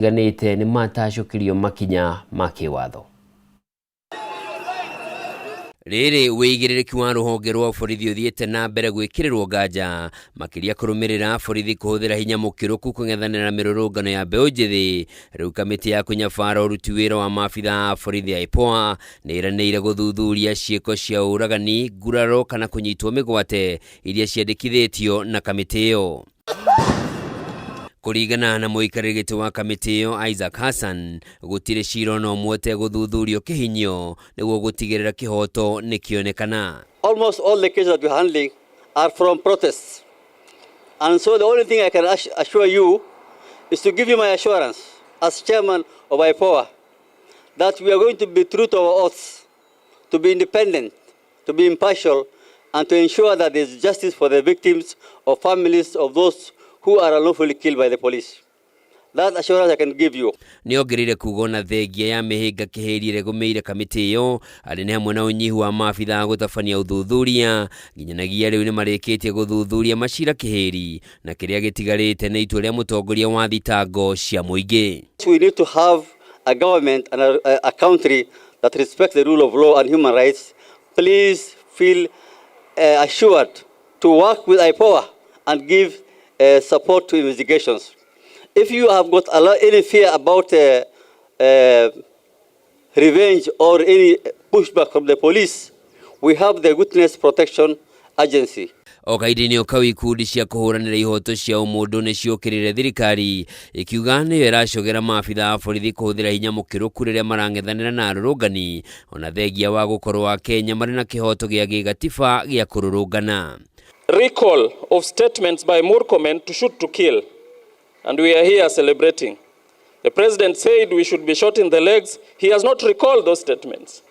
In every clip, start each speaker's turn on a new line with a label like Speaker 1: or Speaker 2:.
Speaker 1: Matiganĩte nĩ matacũkĩrio makinya ma kĩwatho. Rĩrĩ wĩigĩrĩrĩki wa rũhonge rwa borithi ũthiĩte na mbere gwĩkĩrĩrwo nganja makĩria kũrũmĩrĩra borithi kũhũthĩra hinya mũkĩrũku kũng'ethanĩra na mĩrũrũngano ya mbeũ njĩthĩ. Rĩu kamĩtĩ ya kũnyabara ũruti wĩra wa maabitha a borithi ya IPOA nĩ ĩranĩire gũthuthuria ciĩko cia ũragani, nguraro kana kũnyitwo mĩgwate iria ciandĩkithĩtio na kamĩtĩ ĩyo. Kũringana na mũikarĩri gĩtĩ wa kamĩtĩ ĩyo Isaac Hassan, gũtirĩ cira ona ũmwe ũtegũthuthurio kĩhinyio nĩguo gũtigĩrĩra kĩhoto nĩ kĩonekana.
Speaker 2: Almost all the cases that we're handling are from protests. And so the only thing I can assure you is to give you my assurance as chairman of IPOA that we are going to be true to our oaths, to be independent, to be impartial, and to ensure that there is justice for the victims or families of those who are unlawfully killed by the police. That assurance I can give you.
Speaker 1: Nĩongereire kuga ona thengia ya mĩhĩnga kĩhĩri ĩrĩa ĩgũmĩire kamĩtĩ ĩyo arĩ nĩ hamwe na ũnyihu wa maabitha a gũtabania ũthuthuria nginyanagia rĩu nĩmarĩkĩtie gũthuthuria macira kĩhĩri na kĩrĩa gĩtigarĩte nĩ itua rĩa mũtongoria wa thitango cia mũingĩ.
Speaker 2: We need to have a government and a country that respects the rule of law and human rights. Please feel assured to work with IPOA and give support to investigations. If you have got any fear about revenge or any pushback from the police, we have the Witness Protection Agency.
Speaker 1: O kahinda-inĩ o kau ikundi cia kũhũranĩra ihoto cia ũmũndũ nĩ ciũkĩrĩire thirikari ikiuga nĩyo ĩracogera maabitha a borithi kũhũthĩra hinya mũkĩrũku rĩrĩa marang'ethanĩra na arũrũngani ona thengia wa gũkorwo Akenya marĩ na kĩhoto gĩa gĩgatiba gĩa kũrũrũngana.
Speaker 3: Recall of statements by Murkomen to shoot to kill, and we are here celebrating. The president said we should be shot in the legs. He has not recalled those statements.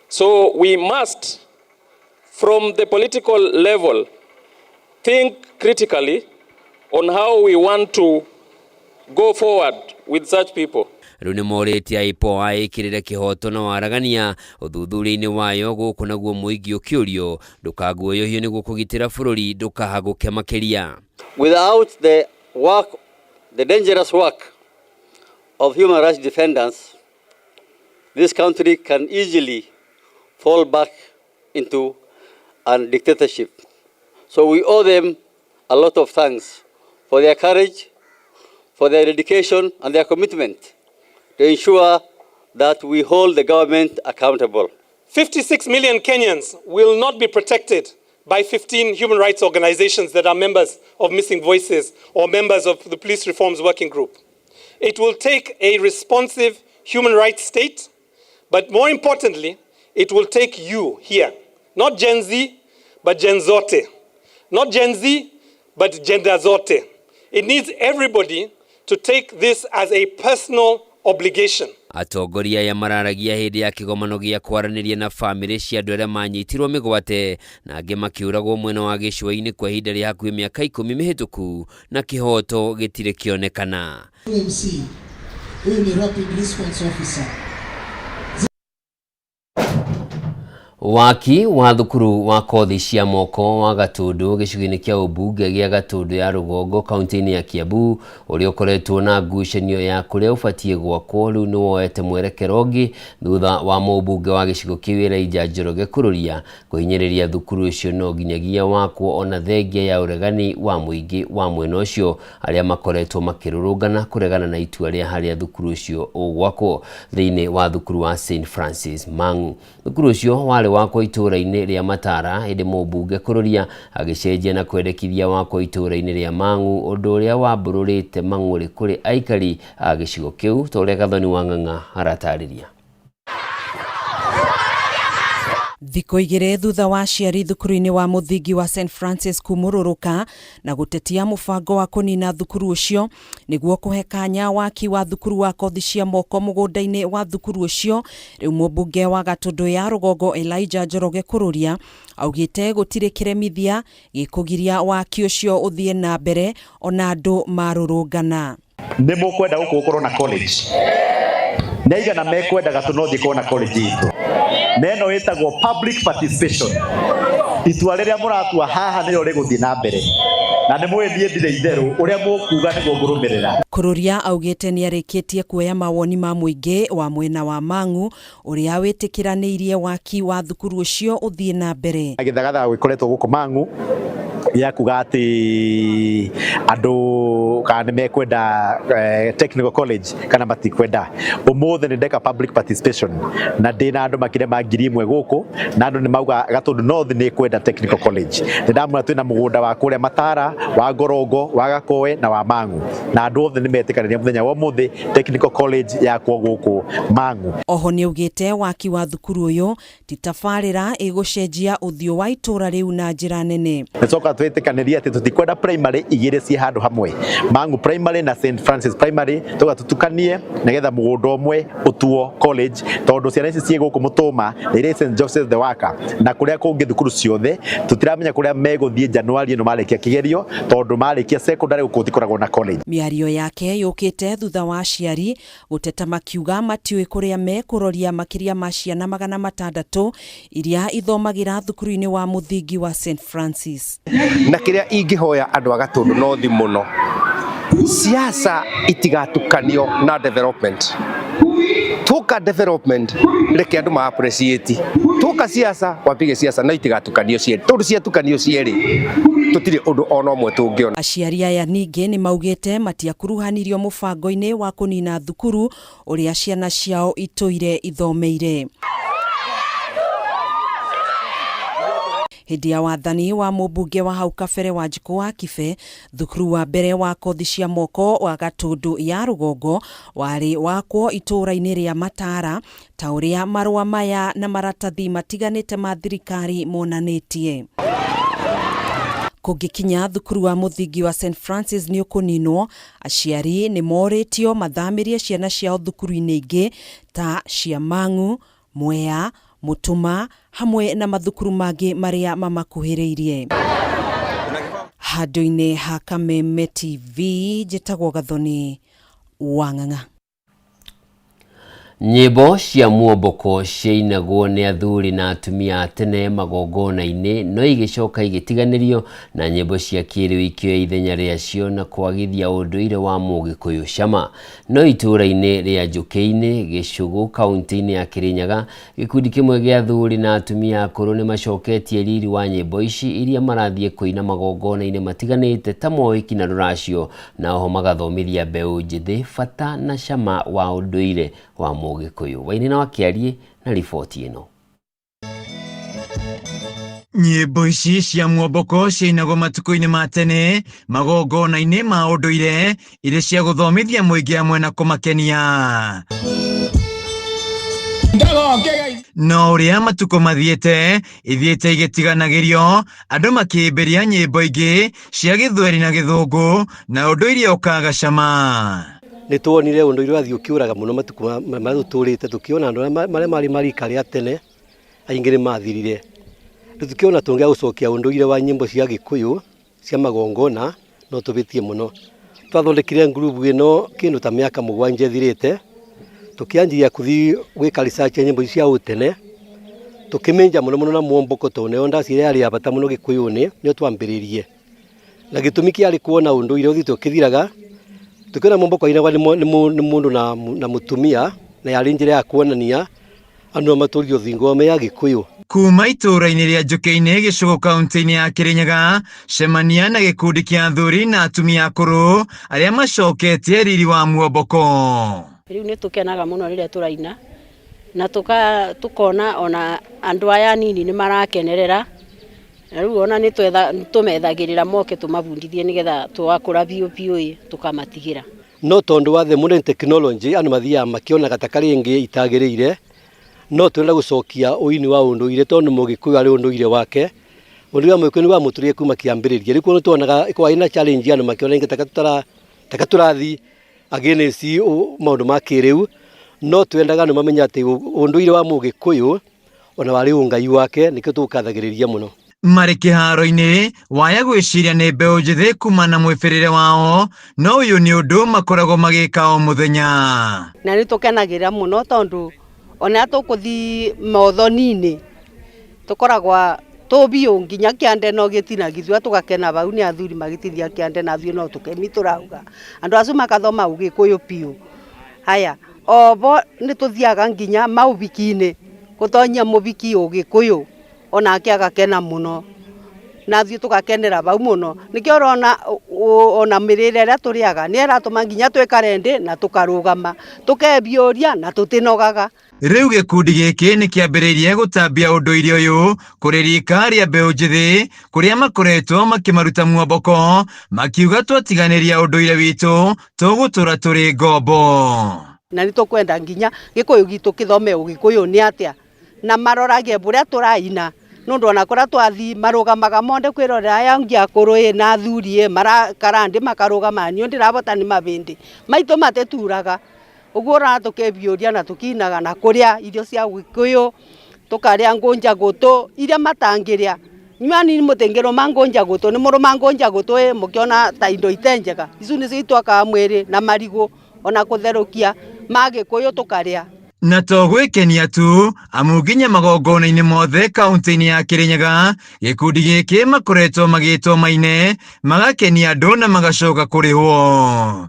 Speaker 3: So we must, from the political level, think critically on how we want to go forward with such people.
Speaker 1: Rĩu nĩ morĩtie IPOA ĩkĩrĩre kĩhoto na waragania ũthuthuria-inĩ wayo gũkũ naguo mũingĩ ũkĩũrio ndũkaguoyohio nĩguo kũgitĩra bũrũri ndũkahagũke makĩria.
Speaker 2: Without the work, the dangerous work of human rights defenders, this country can easily fall back into a dictatorship. So we owe them a lot of thanks for their courage, for their dedication and their commitment to ensure that we hold the government accountable.
Speaker 4: 56 million Kenyans will not be protected by 15 human rights organizations that are members of Missing Voices or members of the Police Reforms Working Group. It will take a responsive human rights state, but more importantly, it will take you here. Not Gen Z, but Gen Zote. Not Gen Z, but Gender Zote. It needs everybody to take this as a personal obligation.
Speaker 1: Atongoria aya mararagia hĩndĩ ya kĩgomano gĩa kwaranĩria na bamĩrĩ cia andũ arĩa manyitirwo mĩgwate na angĩ makĩũragwo mwena wa gĩcũa-inĩ kwa ihinda rĩa hakuhĩ mĩaka 10 mĩhĩtũku na kĩhoto gĩtirĩ kĩonekana.
Speaker 5: MC, huyu ni rapid response officer.
Speaker 1: Waki wa thukuru wa kothi cia moko wa Gatundu gĩcigo-inĩ kĩa ũmbunge gĩa Gatundu ya rũgongo kaunti-inĩ ya Kiambu ũrĩa ũkoretwo na ngucanio ya kũrĩa ũbatiĩ gwakwo rĩu nĩ woete mwerekero ũngĩ thutha wa mũmbunge wa gĩcigo kĩu Elijah Njoroge Kururia kũhinyĩrĩria thukuru ũcio no nginyagia wakwo ona thengia ya ũregani wa mũingĩ wa mwena ũcio arĩa makoretwo makĩrũrũngana kũregana na itua rĩa harĩa thukuru ũcio ũgwakwo thĩinĩ wa thukuru wa St Francis Mang'u. Thukuru ũcio warĩ wakwo itũũra-inĩ rĩa Matara hĩndĩ mũmbunge Kururia agĩcenjia na kwendekithia wakwo itũũra-inĩ rĩa Mang'u ũndũ ũrĩa wambũrũrĩte mang'ũrĩ kũrĩ aikari a gĩcigo kĩu ta ũrĩa Gathoni wa Ng'ang'a aratarĩria.
Speaker 6: Thikũ igĩrĩ thutha wa aciari thukuru-inĩ wa mũthingi wa St Francis kumũrũrũka na gũtetia mũbango wa kũnina thukuru ũcio nĩguo kũhe kanya waki wa thukuru wa kothi cia moko mũgũnda-inĩ wa thukuru ũcio, rĩu mũmbunge wa Gatundu ya rũgongo Elijah Njoroge Kururia augĩte gũtirĩ kĩremithia gĩkũgiria waki ũcio ũthiĩ na mbere ona andũ marũrũngana.
Speaker 7: Nĩ mũkwenda gũkũ gũkorwo na college? Nĩ aigana mekwendaga tũnothiĩ kuona college itũ? Na ĩno ĩtagwo public participation. Itua rĩrĩa mũratua haha nĩrĩo rĩgũthiĩ na mbere. Na nĩ mũĩ niĩ ndirĩ itherũ, ũrĩa mũkuga nĩguo ngũrũmĩrĩra.
Speaker 6: Kururia augĩte nĩarĩkĩtie kuoya mawoni ma mũingĩ wa mwena wa Mang'u ũrĩa wĩtĩkĩranĩirie waki wa thukuru ũcio ũthiĩ na mbere.
Speaker 7: Gĩthagathaga gĩkoretwo gũkũ Mang'u gĩa kuga atĩ andũ kana nĩ mekwenda technical college kana matikwenda. Ũmũthĩ nĩ ndeka public participation na ndĩna andũ makĩria ma 1000 gũkũ, na andũ nĩ mauga Gatundu North nĩ kwenda technical college. Nĩ ndamwĩra twĩna mũgũnda wa kũrĩa Matara, wa Ngorongo, wa Gakoe na wa Mang'u, na andũ othe nĩ metĩkanĩria mũthenya wa ũmũthĩ technical college yakwo gũkũ Mang'u.
Speaker 6: Oho nĩaugĩte waki wa thukuru ũyũ ti tabarĩra ĩgũcenjia ũthiũ wa itũra rĩu na njĩra nene.
Speaker 7: Nĩtũcoka twĩtĩkanĩrie atĩ tũtikwenda primary igĩrĩ ciĩ handũ hamwe, Mang'u Primary na St Francis Primary, tuga tutukanie nĩgetha mũgũnda ũmwe ũtuo college, tondũ ciana ici ciĩ gũkũ Mũtũma na irĩ St Joseph the Worker na kũrĩa kũngĩ thukuru ciothe tũtiramenya kũrĩa megũthiĩ Januari ĩno marĩkia kĩgerio, tondũ marĩkia secondary gũkũ gũtikoragwo na college.
Speaker 6: Mĩario yake yũkĩte thutha wa aciari gũteta makiuga matiũĩ kũrĩa mekũroria makĩria ma ciana 600 iria ithomagĩra thukuru-inĩ wa mũthingi wa St Francis.
Speaker 8: Na kĩrĩa ingĩhoya andũ a Gatundu North mũno, siasa itigatukanio na development. Tuka development reke andũ ma appreciate, tuka siasa wapige siasa na itigatukanio cierĩ, tondũ ciatukanio cierĩ tũtirĩ ũndũ ona ũmwe tũngĩona.
Speaker 6: Aciari aya ningĩ nĩ maugĩte matiakuruhanirio mũbango-inĩ wa kũnina thukuru ũrĩa ciana ciao itũire ithomeire. Hĩndĩ ya wathani wa mũmbunge wa hau kabere wa Wanjikũ wa Kibe, thukuru wa mbere wa kothi cia moko wa Gatundu ya rũgongo warĩ wakwo itũũra-inĩ rĩa Matara, ta ũrĩa marũa maya na maratathi matiganĩte ma thirikari monanĩtie. Kũngĩkinya thukuru wa mũthingi wa St Francis nĩ ũkũninwo, aciari nĩ morĩtio mathamĩrie ciana ciao thukuru-inĩ ingĩ ta cia Mang'u, Mwea, Mũtũma hamwe na mathukuru mangĩ marĩa mamakuhĩrĩirie. Handũ-inĩ ha Kameme TV njĩtagwo Gathoni wa Ng'ang'a.
Speaker 1: Nyĩmbo cia muomboko ciainagwo nĩ athuri na atumia a tene magongona-inĩ no igĩcoka igĩtiganĩrio na nyĩmbo cia kĩrĩu ikĩoya ithenya rĩacio na kwagithia ũndũire wa Mũgĩkũyũ cama. No itũũra-inĩ rĩa Njũkĩ-inĩ, Gĩcũgũ, kaunti-inĩ ya Kĩrĩnyaga, gĩkundi kĩmwe gĩa athuri na atumia akũrũ nĩ macoketie riri wa nyĩmbo ici iria marathiĩ kũina magongona-inĩ matiganĩte ta mohiki na rũracio, na oho magathomithia mbeũ njĩthĩ bata na cama wa ũndũire wa Mũgĩkũyũ. Wainĩ wa Kĩariĩ na riboti ĩno.
Speaker 9: Nyĩmbo ici cia muomboko ciainagwo matukũ-inĩ ma tene magongona-inĩ ma ũndũire irĩ cia gũthomithia mũingĩ hamwe na kũmakenia. No ũrĩa matukũ mathiĩte ithiĩte igĩtiganagĩrio, andũ makĩambĩrĩria nyĩmbo ingĩ cia gĩthweri na gĩthũngũ na ũndũire ũkaga cama.
Speaker 2: Nĩ tuonire ũndũire wathiĩ ũkĩũraga mũno matukũ marĩa tũtũrĩte, tũkĩona andũ arĩa marĩ marika rĩa tene aingĩ nĩ mathirire. Rĩu tũkĩona tũngĩaga gũcokia ũndũire wa nyĩmbo cia Gĩkũyũ cia magongona no tũbĩtie mũno. Twathondekire ngurubu ĩno kĩndũ ta mĩaka 7 ĩthirĩte, tũkĩanjia kũthiĩ gwĩka research ya nyĩmbo ici cia ũtene, tũkĩmĩnja mũno mũno na muomboko tondũ nĩyo ndaciria yarĩ ya bata mũno Gĩkũyũ-inĩ, nĩyo twambĩrĩirie. Na gĩtũmi kĩarĩ kuona ũndũire ũthiĩte ũkĩthiraga, tũkĩona muomboko wainagwo nĩ mũndũ na mũtumia, na yarĩ njĩra ya kuonania andũ no matũrie ũthingu me Agĩkũyũ.
Speaker 9: Kuma itũũra-inĩ rĩa Njũkĩ-inĩ, Gĩcũgũ, kaunti-inĩ ya Kĩrĩnyaga, cemania na gĩkundi kĩa athuri na atumia akũrũ arĩa macoketie riri wa muomboko.
Speaker 10: Rĩu nĩ tũkenaga mũno rĩrĩa tũraina na tukona ona andũ aya anini nĩ marakenerera, na rĩu ona nĩ tũmethagĩrĩra moke tũmabundithie nĩgetha twakũra biũ biũ ĩ tũkamatigĩra.
Speaker 2: No tondũ wa the modern technology andũ mathiaga makĩonaga ta karĩ ĩngĩ itagĩrĩire, no twenda gũcokia ũini wa ũndũire tondũ Mũgĩkũyũ arĩ ũndũire wake. Ũndũire wa Mũgĩkũyũ nĩ wamũtũrire kuma kĩambĩrĩria. Rĩu kuona tuonaga ĩkoragwo ĩna challenge andũ makĩona ingĩ taka tũrathiĩ against maũndũ ma kĩrĩu, no twendaga andũ mamenye atĩ ũndũire wa Mũgĩkũyũ ona warĩ ũngai wake, nĩkĩo tũkathagĩrĩria mũno.
Speaker 9: Marĩ kĩharo-inĩ waya gwĩciria nĩ mbeũ njĩthĩ kuma na mwĩbĩrĩre wao, no ũyũ nĩ ũndũ makoragwo magĩka o mũthenya.
Speaker 11: Na nĩ tũkenagĩra mũno tondũ ona tũkũthiĩ mothoni-inĩ tũkoragwo Tũbiũ nginya kĩande no gĩtinagithua tũgakena bau nĩ athuri magĩtithia kĩande na ithuĩ no tũkemi tũrauga andũ acio makathoma ũgĩkũyũ piũ. Haya obo nĩ tũthiaga nginya maũbiki-inĩ gũtonyia mũbiki ũgĩkũyũ onake agakena mũno na ithuĩ tũgakenera bau mũno. Nĩkĩo ũrona ona mĩrĩre ĩrĩa tũrĩaga nĩ ĩratũma nginya twĩkare ndĩ na tũkarũgama tũkebiũria na tũtinogaga.
Speaker 9: Rĩu gĩkundi gĩkĩ nĩ kĩambĩrĩirie gũtambia ũndũire ũyũ kũrĩ rika rĩa mbeũ njĩthĩ kũrĩa makoretwo makĩmaruta muomboko makiuga twatiganĩria ũndũire witũ tũgũtũra tũrĩ ngombo.
Speaker 11: Na nĩ tũkwenda nginya gĩkũyũ gitũ kĩthome ũgĩkũyũ nĩ atĩa na marorage bũrĩa tũraina nũndũ ona kũrĩa twathi marũgamaga monde kwĩrorera aya ngi akũrũ ĩ na athuri ĩ marakara ndĩ makarũgama niĩ ndĩrabota nĩ mabĩndĩ maitũ matĩturaga ũguo ũrona tũkĩbiũria na tũkinaga na kũrĩa irio cia gĩkũyũ tũkarĩa ngũnja gũtũ iria matangĩrĩa. Inyuĩ anini mũtingĩrũma ngũnja gũtũ nĩ mũrũma ngũnja gũtũ ĩ mũkĩona ta indo ite njega icu nĩcio itwakaga mwĩrĩ na marigũ ona kũtherũkia ma gĩkũyũ tũkarĩa.
Speaker 9: Na to gwĩkenia tu amu nginya magongona-inĩ mothe kaunti-inĩ ya Kirinyaga gĩkundi gĩkĩ makoretwo magĩtwo maine magakenia andũ na magacoka kũrĩhwo.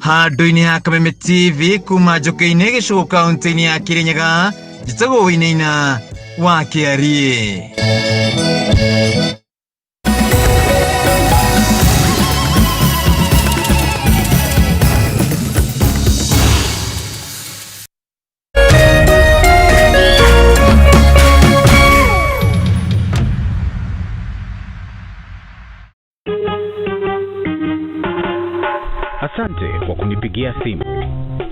Speaker 9: Handũ-inĩ ha Kameme TV kuma Njũkĩ-inĩ Gĩcũgũ kaunti-inĩ ya Kirinyaga njĩtagwo Wainaina wa Kĩariĩ.
Speaker 12: Asante kwa kunipigia simu.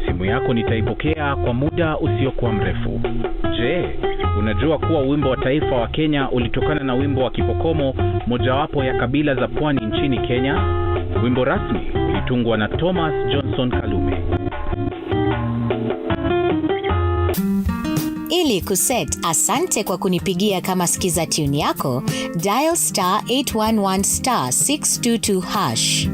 Speaker 12: Simu yako nitaipokea kwa muda usiokuwa mrefu. Je, unajua kuwa wimbo wa taifa wa Kenya ulitokana na wimbo wa Kipokomo, mojawapo ya kabila za pwani nchini Kenya? Wimbo rasmi ulitungwa na Thomas Johnson Kalume.
Speaker 13: Ili kuset asante kwa kunipigia kama skiza tune yako, dial star 811 star 622 hash.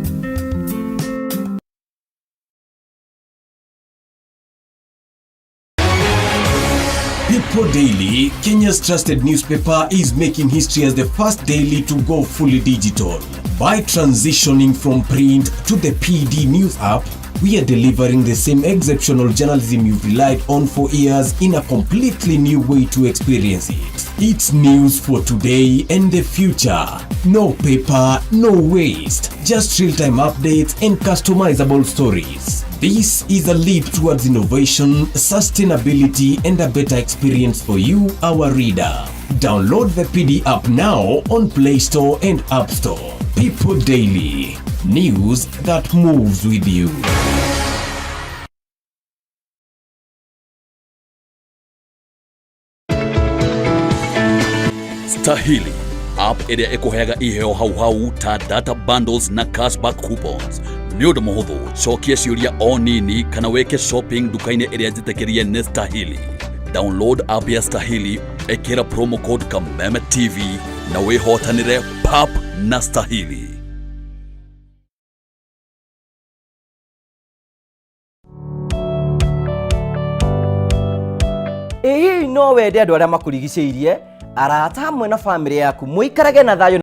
Speaker 14: People Daily, Kenya's trusted newspaper, is making history as the first daily to go fully digital. By transitioning from print to the PD News app, we are delivering the same exceptional journalism you've relied on for years in a completely new way to experience it. It's news for today and the future. No paper, no waste. Just real-time updates and customizable stories. This is a leap towards innovation, sustainability, and a better experience for you, our reader. Download the PD app now on Play Store and App Store. People Daily. News that moves with you.
Speaker 15: Stahili app ĩrĩa ĩkũheaga iheo hau hau ta data bundles na cashback coupons. Nĩ ũndũ mũhũthũ, cokia ciũria o nini kana wĩke shopping nduka-inĩ ĩrĩa njĩtĩkĩrie nĩ Stahili. Download app ya Stahili, ĩkĩra promo code Kameme TV na wĩhotanĩre pap na Stahili.
Speaker 16: Ĩ hihi no wende andũ arĩa makũrigicĩirie, arata hamwe na bamĩrĩ yaku mũikarage na thayũ.